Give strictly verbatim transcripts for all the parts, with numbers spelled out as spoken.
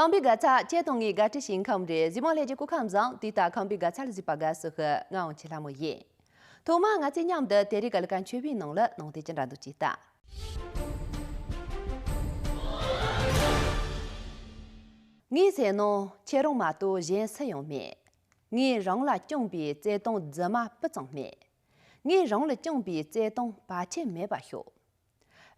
ཁམས་པའི་དགའ་ཚལ་ཁྱེད་དང་ངའི་དགའ་སྤྲོའི་ཞིང་ཁམས་རེད། གཟིགས་མོ་ལྷན་རྒྱས་སྐུ་ཁམས་བཟང་། དེ་ལྟར་ཁམས་པའི་དགའ་ཚལ་གཟིགས་པར་དགའ་བསུ་ཞུ། ང་དབང་ཆེན་ལྷ་མོ་ཡིན། ཐོག་མར་ང་ཚོས་མཉམ་དུ་དེ་རིང་གི་ཀླད་ཀོར་མཆོད་པའི་ནང་ལ་ནང་དོན་ཅི་འདྲ་འདུག་ཅིག་ལྟ། ངའི་སེམས་ནང་ཁྱེད་རང་མ་གཏོགས་གཞན་སུ་ཡང་མེད། ངས་རང་ལ་བསྐྱངས་པའི་བརྩེ་དུང་རྫུན་མ་སྤུ་ཙམ་མེད། ངས་རང་ལ་བསྐྱངས་པའི་བརྩེ་དུང་བར་ཆད་མེད་པར་ཤོག།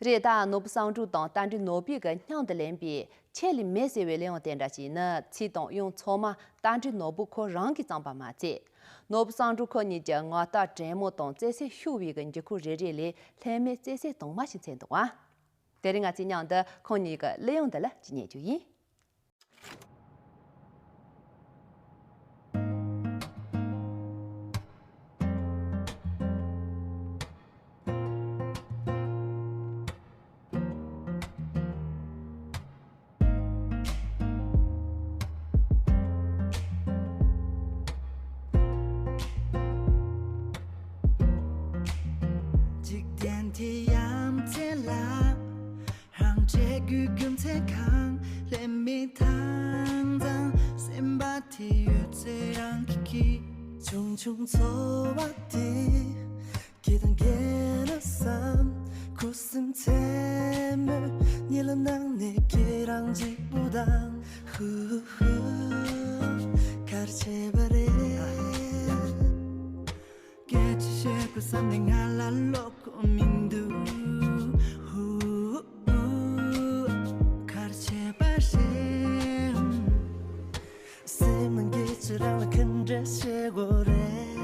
རེད། ད་ནོར་བུ་བསམ་གྲུབ་དང་རྟ་མགྲིན་ནོར་བུ་གིས་མཉམ་དུ་ལེན་པའི་ཆད་ལུས་མེད་ཟེར་བའི་གླུ་དབྱངས་དེ་འདྲ་ཞིག་ནི་ཚིག་དང་དབྱངས་ཚང་མ་རྟ་མགྲིན་ནོར་བུ་ཁོ་རང་གིས་བརྩམས་པ་མ་ཚད། ནོར་བུ་བསམ་གྲུབ་ཁོ་གཉིས་ཀྱི་ངག་རྟགས་དྲོན་མོ་དང་བརྩེ་སེམས་ཤུགས་དབུས་ཀྱི་འགྱུར་ཁུག་རེ་རེ་ལས་ལྷད་མེད་བརྩེ་སེམས་དྭངས་མ་ཞིག་མཚོན་འདུག་ཨ། དེ་རིང་ང་ཚོས་མཉམ་དུ་ཁོང་གཉིས་ཀྱི་གླུ་དབྱངས་འདི་ལ་གཅིག་ཉན་རྒྱུ་ཡིན། འཇིག་རྟེན་འདིའི་ཡ་མཚན་ལ། རང་འདྲའི་རྒྱུ་རྒྱུ་མཚན་གང་ལས་མི་དྭངས་དྭངས། སེམས་པ་དེ་ཡོད་ཚད་རང་གིས་གིས། ཆུང་ཆུང་འཚོ་བ་དེ་སྐྱིད་དང་རྒྱལ་ན་བསམ། ཁུ་སིམ་མཚན་མོ་གཉིད་ལ་ནང་ནས་ཁྱེད་རང་གཅིག་པུ་དང་། ཧུ་ཧུ། ག་རེ་བྱས་པ་རེད། སྐད་ཆ་བཤད་དགོས་བསམ་ནས་ང་ལ་བློ་ཁོག་མི་འདུག། ཧུ་ཧུ། ག་རེ་བྱས་པ་རེད། སེམས་ནང་སྐད་ཆ་རང་ལ་ག་འདྲ་བཤད་དགོས་རེད།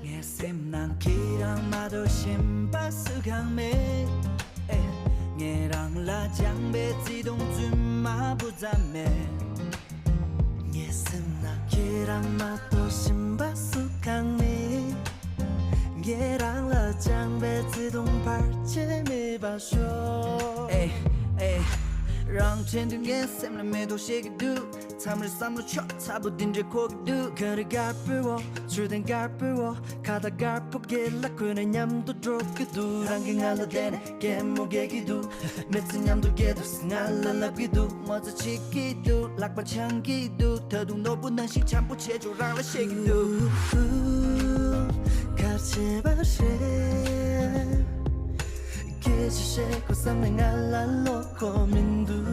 ངའི་སེམས་ནང་ཁྱེད་རང་མ་གཏོགས་གཞན་པ་སུ་གང་མེད། ཨེ། ངས་རང་ལ་བཅངས་པའི་བརྩེ་དུང་རྫུན་མ་བུ་ཙམ་མེད། ངའི་སེམས་ནང་ཁྱེད་རང་མ་གཏོགས་གཞན་པ་སུ་གང་མེད། ངས་རང་ལ་བཅངས་པའི་བརྩེ་དུང་བར་ཆད་མེད་པར་ཤོག། ཨེ་ཨེ། རང་དྲན་དུས་ངའི་སེམས་ལ་མེ་ཏོག་བཞད་ཀྱི་འདུག། མཚམས་རེ་བསམ་བློ་ཕྱོགས་ཚ་པོ་འདི་འདྲའི་འཁོར་གྱི་འདུག། གངས་རི་དཀར་པོའི་འོག་མཆོད་རྟེན་དཀར་པོའི་འོག། ཁ་བཏགས་དཀར་པོ་སྒེར་ལ་གོན་ནས་མཉམ་དུ་འགྲོ་གི་འདུག། རང་གིས་ང་ལ་བལྟས་ནས་གད་མོ་བགད་ཀྱི་འདུག། མི་ཚེ་མཉམ་དུ་བསྐྱལ་དུས་ང་ལ་ལབ་ཀྱི་འདུག། ངོ་ཚ་བྱེད་ཀྱི་འདུག། ལག་པ་འཆང་གི་འདུག། ད་དུང་ནོར་བུ་ནང་བཞིན་འཆམ་པོ་བྱེད་ཆོག་རང་ལ་བཤད་ཀྱི་འདུག། ག་རེ་བྱས་པ་རེད། སྐད་ཆ་བཤད་དགོས་བསམ་ནས་ང་ལ་བློ་ཁོག་མི་འདུག།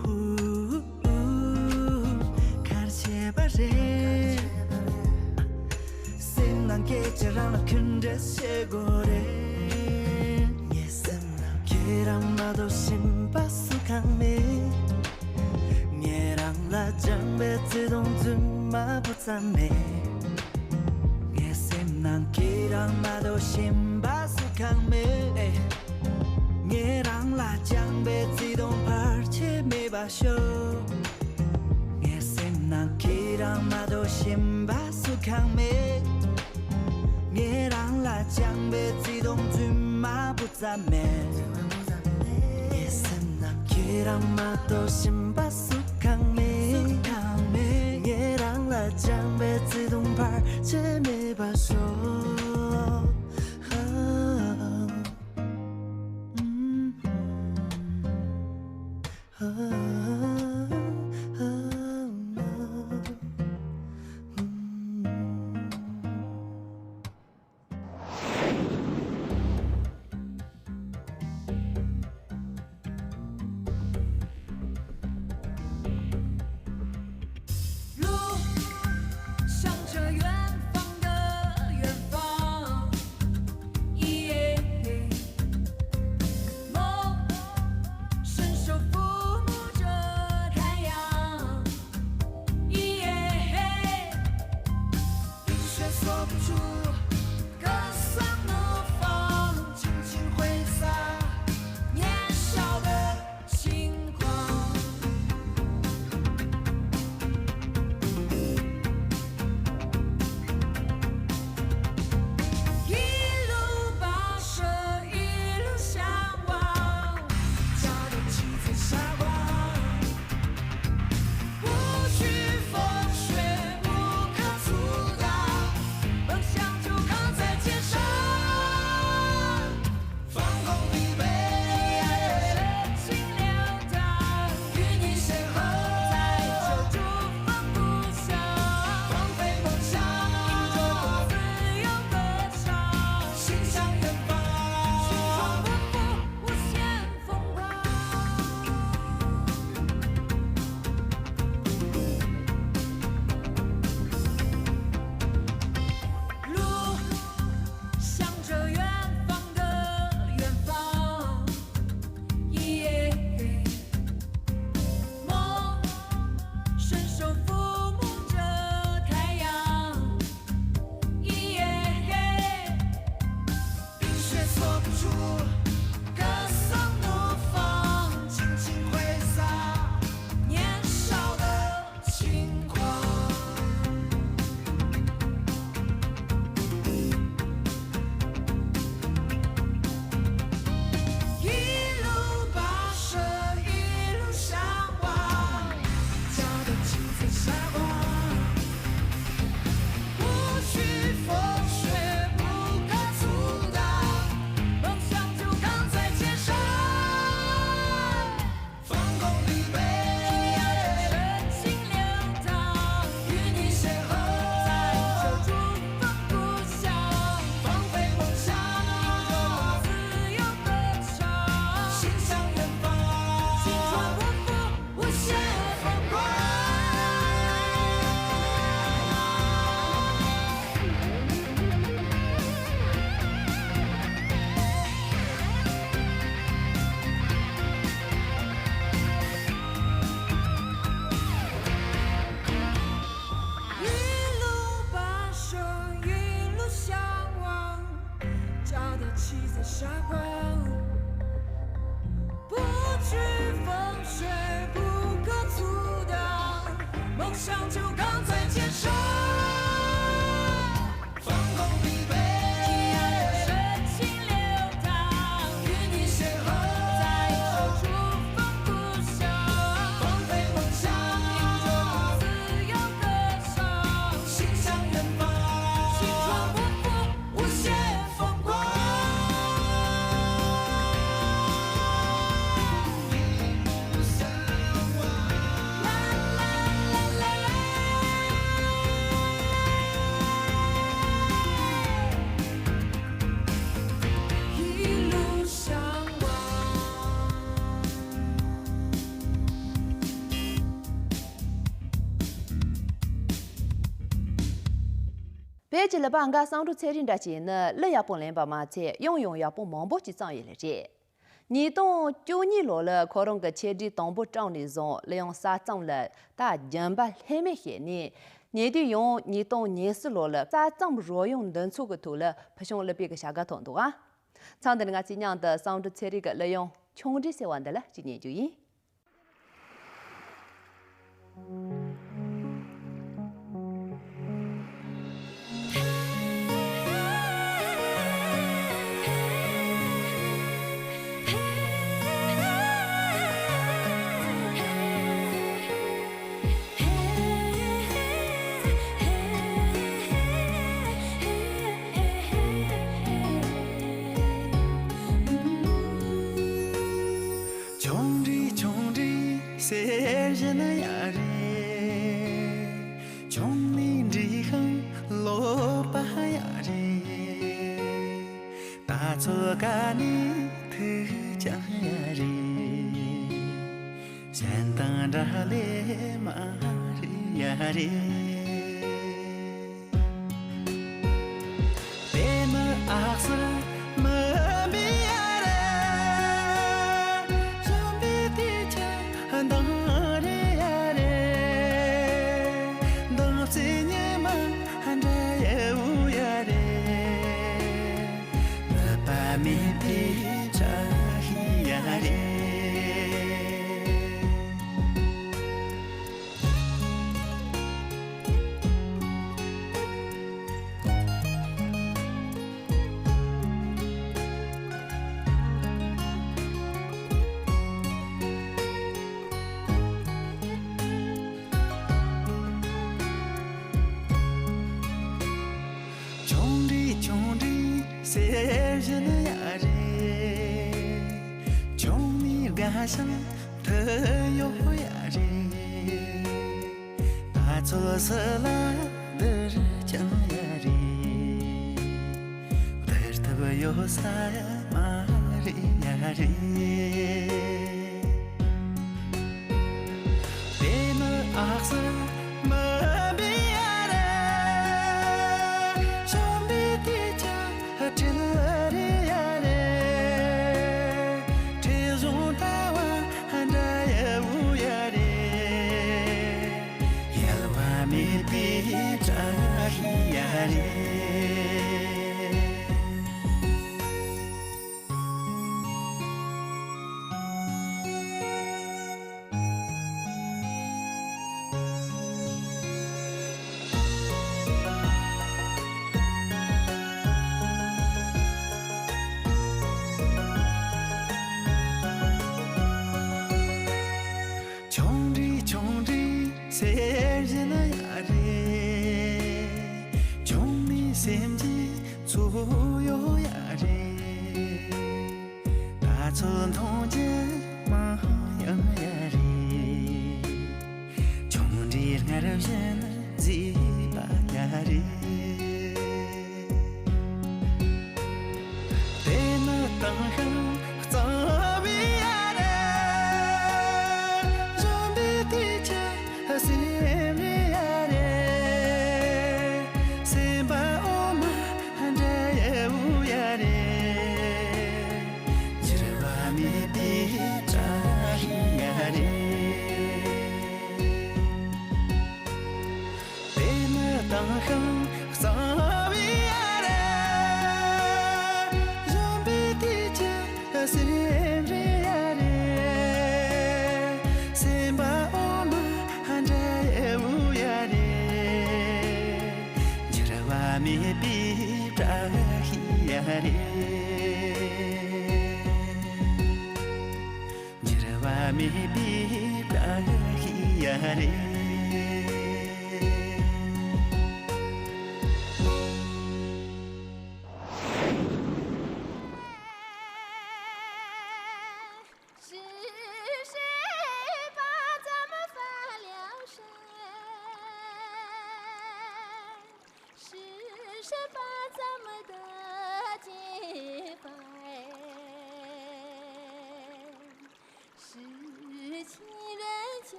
ཧུ། ག་རེ་བྱས་པ་རེད། སེམས་ནང་སྐད་ཆ་རང་ལ་ག་འདྲ་བཤད་དགོས་རེད། ངའི་སེམས་ནང་ཁྱེད་རང་མ་གཏོགས་གཞན་པ་སུ་གང་མེད། ངས་རང་ལ་བཅངས་པའི་བརྩེ་དུང་རྫུན་མ་བུ་ཙམ་མེད། ངའི་སེམས་ནང་ཁྱེད་རང་མ་གཏོགས་གཞན་པ་སུ་གང་མེད། ངས་རང་ལ་བཅངས་པའི་བརྩེ་དུང་བར་ཆད་མེད་པར་ཤོག། ངའི་སེམས་ནང་ཁྱེད་རང་མ་གཏོགས་གཞན་པ་སུ་གང་མེད། ངས་རང་ལ་བཅངས་པའི་བརྩེ་དུང་རྫུན་མ་བུ་ཙམ་མེད། ངའི་སེམས་ནང་ཁྱེད་རང་མ་གཏོགས་གཞན་པ་སུ་གང་མེད། ངས་རང་ལ་བཅངས་པའི་བརྩེ་དུང་བར་ཆད་མེད་པར་ཤོག། 像酒刚在肩上，放空疲惫，让热情流淌，与你邂逅，在一处触碰故乡，放飞梦想，迎着自由歌声，心向远方，青春不负无限风光。一路向往。 བོད་ཀྱི་ལྷ་པ་ཨང་ག་བསམ་གྲུབ་ཚེ་རིང་འདྲ་ཞིག་ནི་གླུ་ཡག་པོ་ལེན་པ་མ་ཚད་གཡང་ཡང་ཡག་པོ་མང་པོ་ཅིག་བརྩམས་ཡོད་ལེ་རེད། ཉིས་སྟོང་བཅུ་གཉིས་ལོ་ལ་ཁོ་རང་གི་ཆེད་སྒྲིག་དང་པོ་བསྐྲངས་ནས་བཟུང་གླུ་དབྱངས་གསར་རྩོམ་ལ་ད་རྒྱུན་པ་ལྷད་མེད་བྱས་ནས། ཉེ་དུས་ཡང་ཉིས་སྟོང་ཉེར་བཞི་ལོ་ལ་གསར་རྩོམ་རོལ་དབྱངས་འདུ་ཚོགས་ཀྱི་ཐོག་ལ་ཕུལ་བྱུང་གླུ་དཔེ་གི་བྱ་དགའ་ཐོབ་འདུག་ཨ། མཚམས་འདི་ནས་ང་ཚོས་མཉམ་དུ་བསམ་གྲུབ་ཚེ་རིང་གི་གླུ་དབྱངས་ཆུང་འདྲིས་ཟེར་བ་འདི་ལ་ཅིག་ཉན་རྒྱུ་ཡིན། ཆུང་འདྲིས་ཆུང་འདྲིས་ཟེར་བཞིན་ཡ་རེད། ཆུང་ནས་འདྲིས་ཤིང་ལོག་པ་ཡ་རེད། ད་ཚོད་ཀ་ནས་ཐུག་ཀྱང་ཡ་རེད། གཞན་དང་འདྲ་ལེ་མ་རེད་ཡ་རེད། དེ་ནི་ཨག་སི་མི་མི་ཡ་རེད། གཞོན་པའི་དུས་ཀྱི་མདངས་རེད་ཡ་རེད། མདངས་རྩེ་ཉི་མ་འདྲ་ཡི་བོ་ཡ་རེད། ནུས་པ་མེད་པའི་བཀྲ་ཤིས་ཡ་རེད། ཆུང་འདྲིས་ཆུང་འདྲིས་ཟེར་བཞིན་ཡ་རེད། ཆུང་ནས་དགའ་ཞིང་དུ་ཡོད་ཡ་རེད། ད་ཚོད་སུ་ལ་བསྡུར་ཀྱང་ཡ་རེད། བསྡུར་ཐུབ་ཡོད་ས་མ་རེད་ཡ་རེད། དེ་ནི་ཨག་སི་མི་བི་ཡ་རེད། གཞོན་པའི་དུས་ཀྱི་སྤྲིན་རེད་ཡ་རེད། སྤྲིན་བཞིན་ལྟ་བ་འདྲ་ཡི་བོ་ཡ་རེད། ཡལ་བ་མེད་པའི་བཀྲ་ཤིས་ཡ་རེད། ཆུང་འདྲིས་ཆུང་འདྲིས་ཟེར་བཞིན་ཡ་རེད། ཆུང་མའི་སེམས་ཀྱི་ཚོ་ཡོད་ཡ་རེད། ད་ཚོད་མཐོང་རྒྱུ་མང་ཡང་ཡ་རེད། ཆུང་འདྲིས་སྔར་བཞིན་མཛེས་པ་ཡ་རེད། དེ་ནི་དྭངས་ཤིང་གཙང་བའི་ཡ་རེད། གཞོན་པའི་དུས་ཀྱི་སེམས་རེད་ཡ་རེད། སེམས་པ་འོ་མ་འདྲ་ཡི་བོ་ཡ་རེད། འགྱུར་བ་མེད་པའི་བཀྲ་ཤིས་ཡ་རེད། དེ་ནི་དྭངས་ཤིང་ འགྱུར་བ་མེད་པའི་བཀྲ་ཤིས་ཡ་རེད།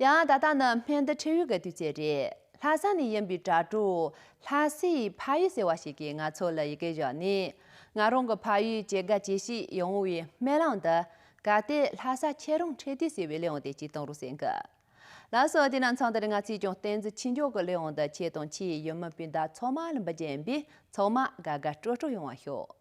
ཡང་ད་ལྟ་ནི་སྨན་འདི་འཕྲེད་ཡུལ་གྱི་དུས་ཚོད་རེད། ལྷ་ས་ནས་ཡིན་པའི་དྲ་གྲོགས་ལྷ་སའི་ཕ་ཡུལ་ཟེར་བ་ཞིག་གིས་ང་ཚོ་ལ་ཡི་གེ་བཞག་ནས། ང་རང་གི་ཕ་ཡུལ་ཇེ་དགའ་ཇེ་ཞིག་ཡོང་བའི་སྨོན་ལམ་དུ། གལ་ཏེ་ལྷ་ས་ཁྱེད་རང་འཕྲད་དུས་ཟེར་བའི་གླེང་བ་དེ་ཅིག་གཏོང་རོགས་ཟེར་གི། ལགས་སོ། དེ་ན་མཚམས་འདིར་ང་ཚོས་ཀྱང་བསྟན་འཛིན་ཆོས་འབྱོར་གྱི་གླེང་བ་འདི་ཁྱེད་དང་ཁྱེད་ཡུལ་མི་སྤུན་ཟླ་ཚང་མ་ལ་འབུལ་རྒྱུ་ཡིན་པས། ཚང་མ་དགའ་དགའ་སྤྲོ་སྤྲོ་ཡོང་བ་ཤོག།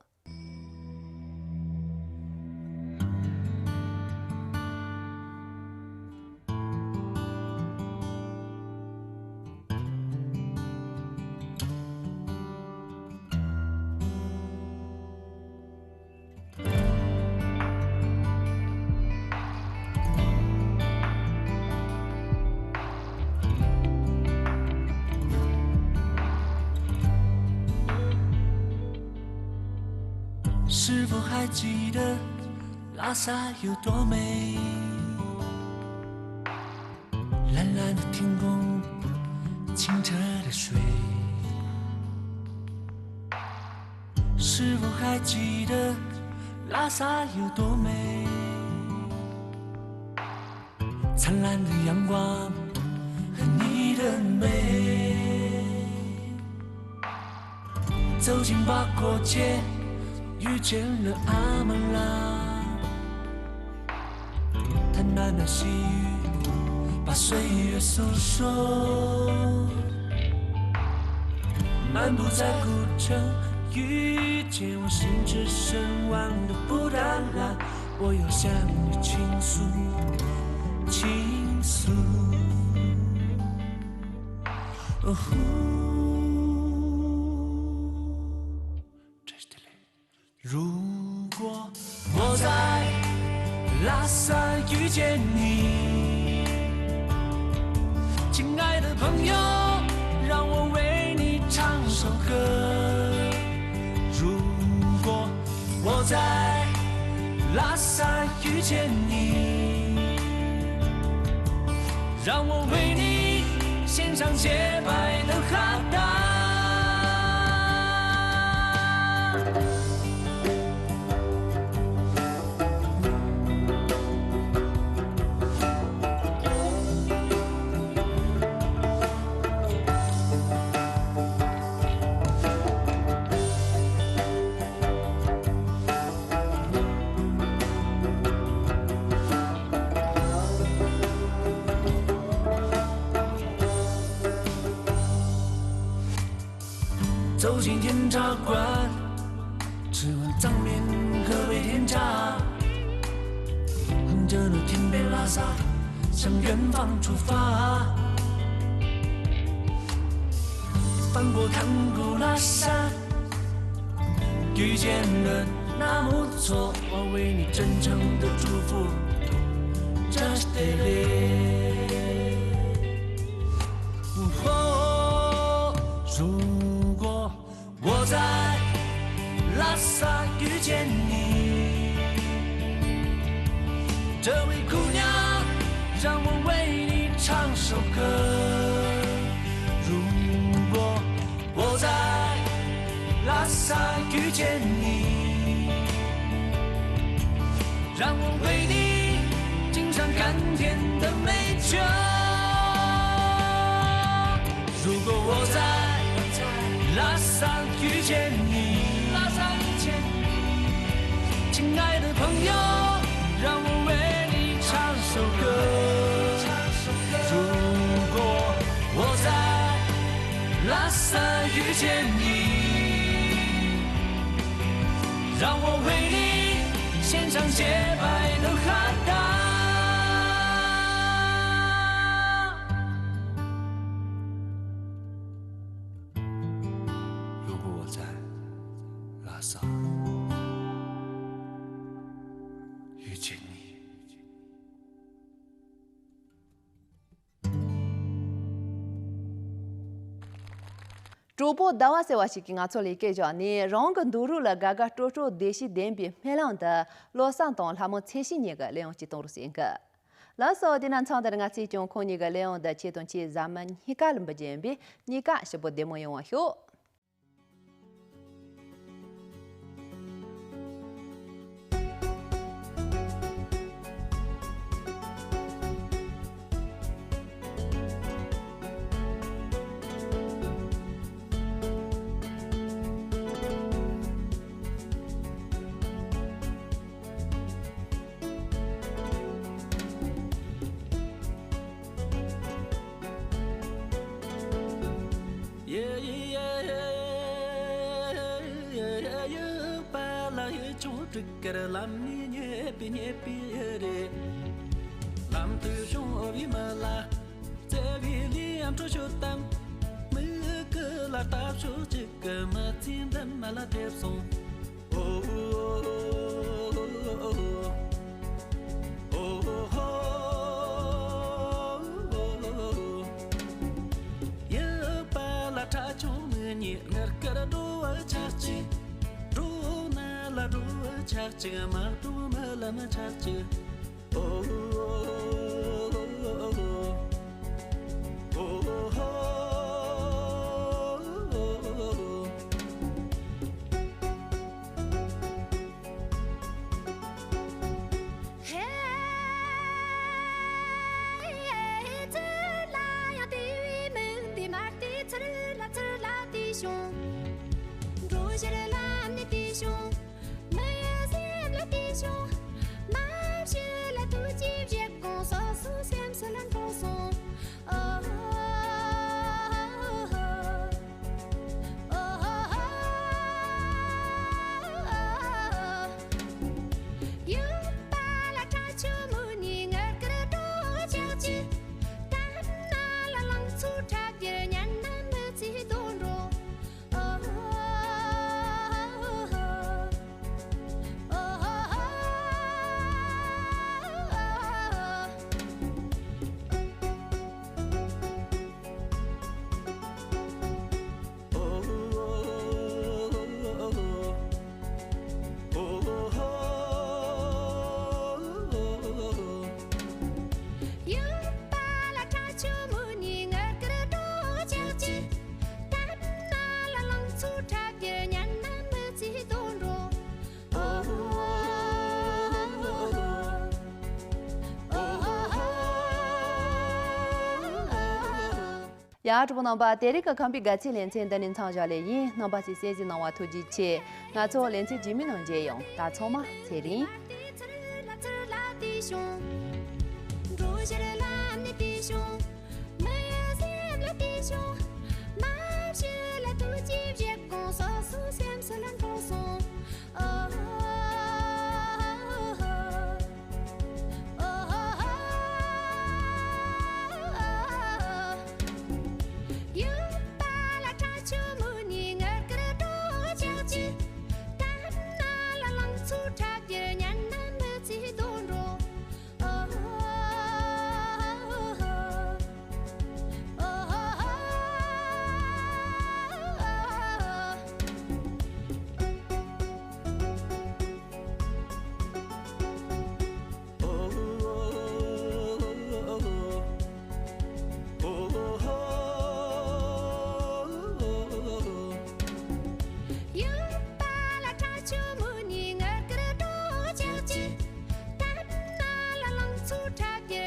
是否还记得拉萨有多美？蓝蓝的天空，清澈的水。是否还记得拉萨有多美？灿烂的阳光和你的美。走进八国街，遇见了阿曼拉。他喃喃细语，把岁月诉说。漫步在古城，遇见我心驰神往的布达拉，我要向你倾诉，倾诉。哦呼。这是地雷。 如果我在拉萨遇见你，亲爱的朋友，让我为你唱首歌。如果我在拉萨遇见你，让我为你献上洁白的哈达。 走进甜茶馆，吃碗藏面河北甜茶，哼着那甜北拉萨，向远方出发。翻过唐古拉山，遇见了纳木错，我为你真诚的祝福。这是地雷。哦，如果 我在拉萨遇见你，这位姑娘，让我为你唱首歌。如果我在拉萨遇见你，让我为你敬上甘甜的美酒。 如果我在拉萨遇见你，拉萨遇见你，亲爱的朋友，让我为你唱首歌。如果我在拉萨遇见你，让我为你献上洁白的哈达。 如果我在拉萨遇见你。 གྲོགས་པོ་ཟླ་བ་ཟེར་བ་ཞིག་གིས་ང་ཚོ་ལ་སྐད་བརྒྱབ་ནས། རང་གི་འདུག་རོགས་ལ་དགའ་དགའ་སྤྲོ་སྤྲོ་བདེ་སྐྱིད་ལྡན་པའི་སྨོན་ལམ་དུ་བློ་བཟང་དང་ལྷ་མོ་ཚེ་ཤིང་གཉིས་ཀྱི་གླེང་བྱ་ཅིག་གཏོང་རོགས་ཟེར་གི། ལགས་སོ། དེ་ན་མཚམས་འདིར་ང་ཚོས་ཀྱང་ཁོང་གཉིས་ཀྱི་གླེང་བྱ་འདི་ཁྱེད་དང་ཁྱེད་གཟའ་མིག་གཉིས་ཀ་ལ་འབུལ་རྒྱུ་ཡིན་པས། གཉིས་ཀ་ཞིབ་པོ་བདེ་མོ་ཡོང་བ་ཤོག། བྱུང་། མི་ཡི་སེམས་ལ་བལྟས་བྱུང་། མ་བྱི་ལ་ཐུགས་རྗེ་བཞེད་དགོངས་སོ་སོའི་སེམས་སུ་ལ་འཁོར་སོང་། ཨོ། ཡུམ་པ་ལ་ཁྲ་ཆུ་མུ་ནི་ངར་ཀིར་འགྲོ་ཆག་ཅི། ད་ན་ལ་ལང་ཚོ་ཁྲ་རྒྱལ་ཉན་ན་མི་ཚེ་དོན་འགྲོ། ཡུམ་པ་ལ་ཁྲ་ཆུ་མུ་ནི་ངར་ཀིར་འགྲོ་ཆག་ཅི། ད་ན་ལ་ལང་ཚོ་ཁྲ་རྒྱལ་ཉན་ན་མི་ཚེ་དོན་འགྲོ། ཨོ། ཨོ། ཨོ། ཨོ། ཨོ། ཡ། གྲོགས་པོ་རྣམ་པ། དེ་རིང་གི་ཁམས་པའི་དགའ་ཚལ་ལེ་ཚན་འདི་ནས་མཚམས་བཞག་ལེ་ཡིན། རྣམ་པ་ཚོས་གསན་གཟིགས་གནང་བ་ཐུགས་རྗེ་ཆེ། ང་ཚོ་ལེ་ཚན་རྗེས་མའི་ནང་མཇལ་ཡོང་། ད་ཚང་མ་ཚེ་རིང་། ཡུམ་པ་ལ་ཁྲ་ཆུ་མུ་ནི་ངར་ཀིར་འགྲོ་ཆག་ཅི། ད་ན་ལ་ལང་ཚོ་ཁྲ་རྒྱལ་ཉན་ན་མི་ཚེ་དོན་འགྲོ། ཡུམ་པ་ལ་ཁྲ་ཆུ་མུ་ནི་ངར་ཀིར་འགྲོ་ཆག་ཅི། ད་ན་ལ་ལང་ཚོ་ཁྲ་རྒྱལ།